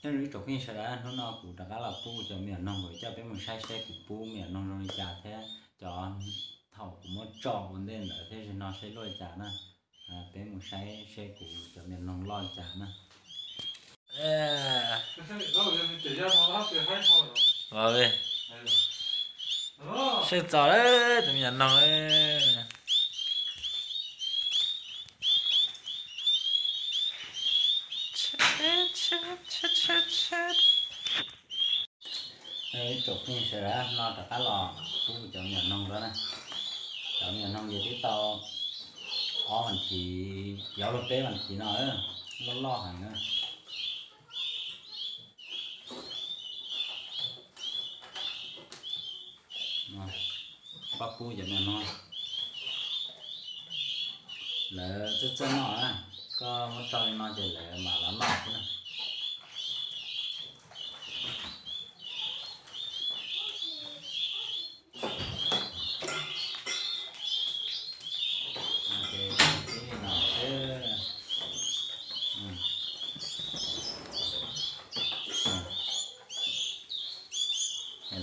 Nyob zoo ib tsoom phooj ywg sawv daws, hnub no kuv rov qab los pub cov me nyuam noog, kuv coj peb mus saib seb kuv pub me nyuam noog zoo li cas thiab cov thaum kuv muab tso ua ntej ntawd thiab zaum no seb luaj li cas na. Peb mus saib seb kuv cov me nyuam noog loj li cas na. Seb txog lawm tus me nyuam noog. Ib tsoom phooj ywg sawv daws, no rov qab los pub cov me nyuam noog rau na. Cov me nyuam noog ces twb tau ob vas thiv, yuav luag peb vas thiv no, loj loj heev na. Koj pub cov me nyuam noog, lawv txawj txawj noj na, koj muab tso li no ces lawv mam los noj xwb na.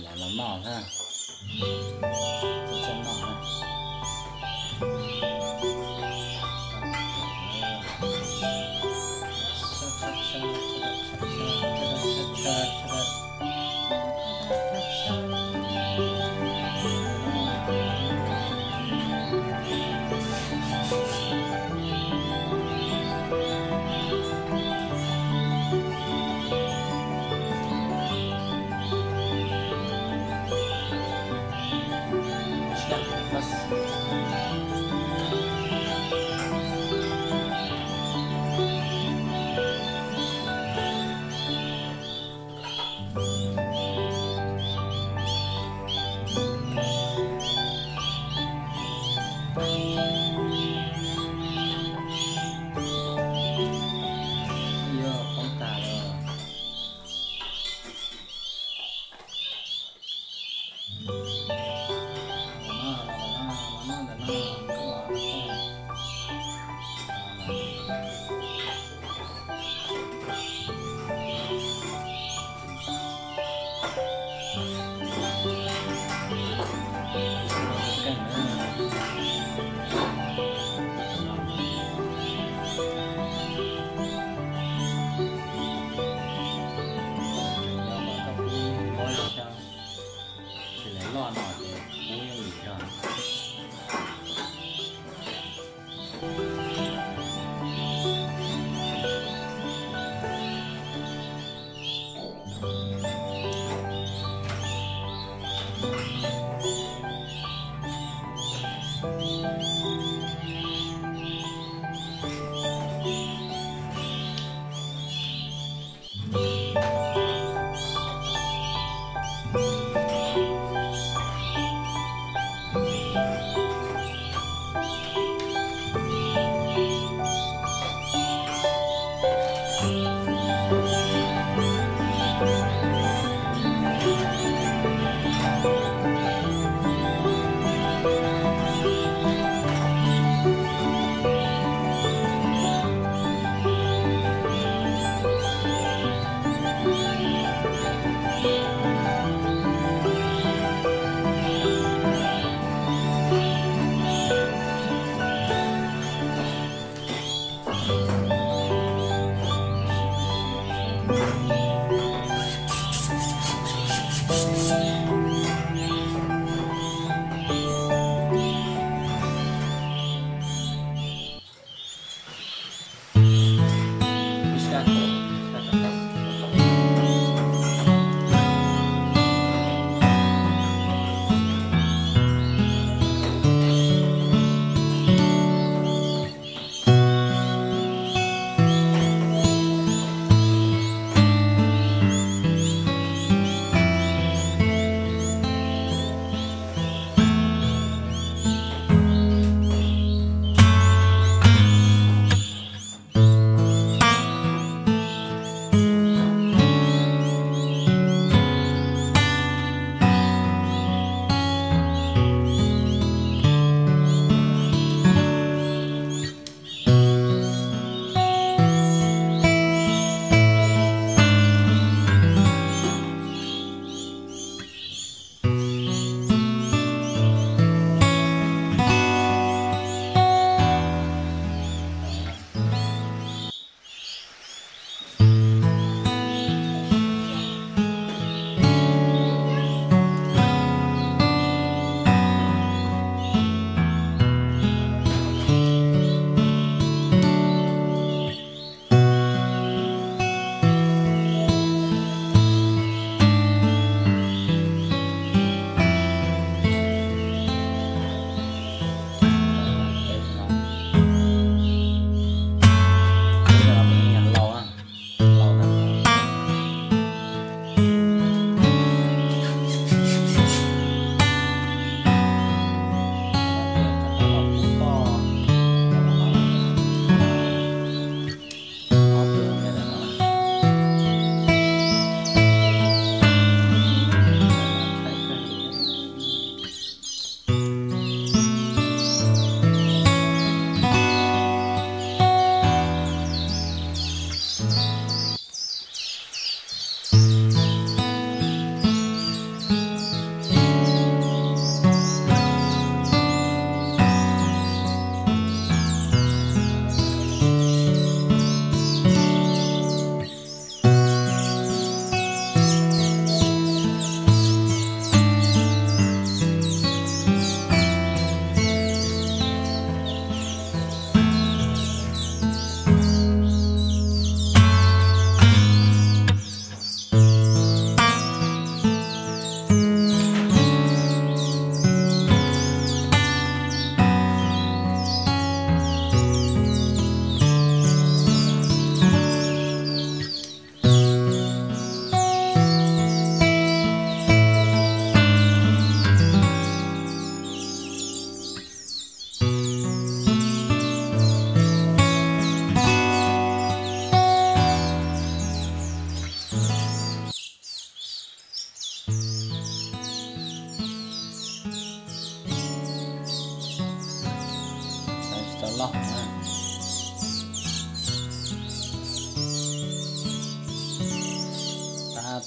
Lawv los noj na.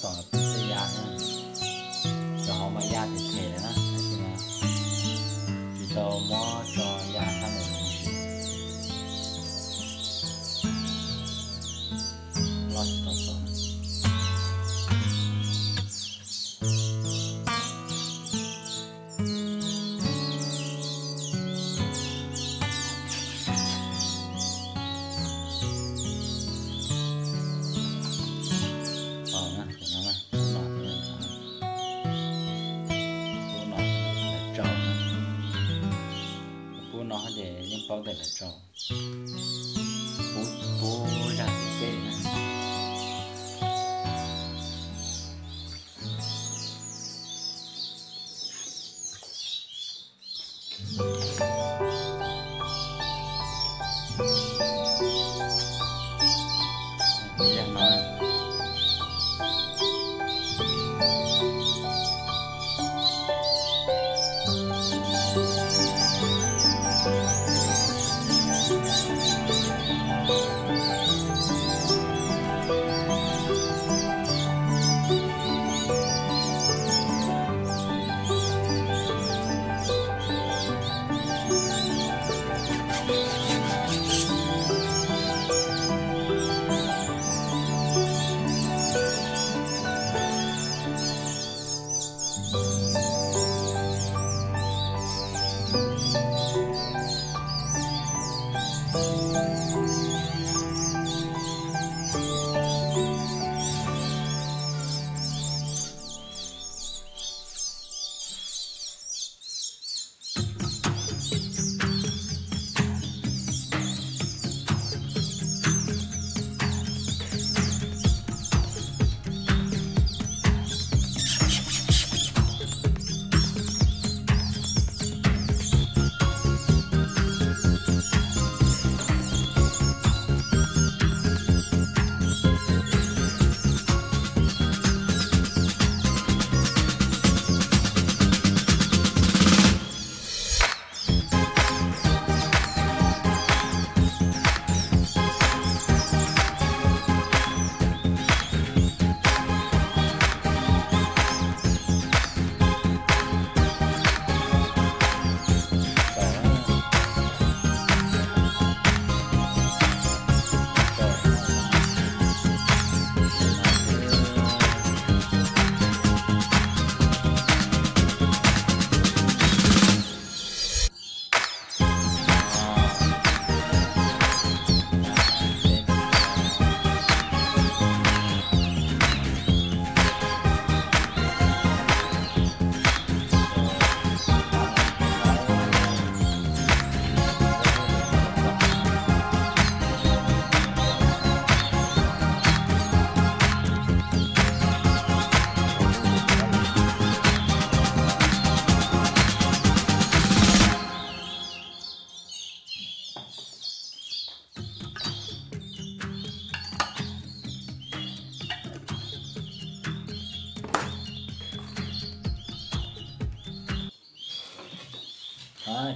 Tom txawj ya na, cov hauv mas ya them them lawm na, tab sis mas tsis tau muab tso ya sab nraud los sis loj tsis tau txaus. Tau na, cov no na, pub no, pub no lawv tsau na. Pub no ces yeej paub tias lawv tsau. Pub, pub zaj pub peb na.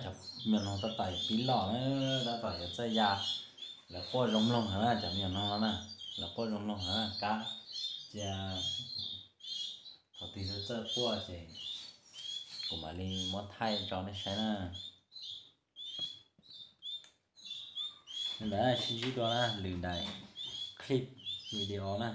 Cov me nyuam noog tab tom yuav pib loj na, tab tom yuav txawj ya. Lawv quaj zoo mloog heev na cov me nyuam noog no na, lawv quaj zoo mloog heev na kab. Cia thaum twg txawj quaj ces kuv mam li muab thaij tso nej saib na. Li ntawd sib ntsib dua na lwm daim clip video na.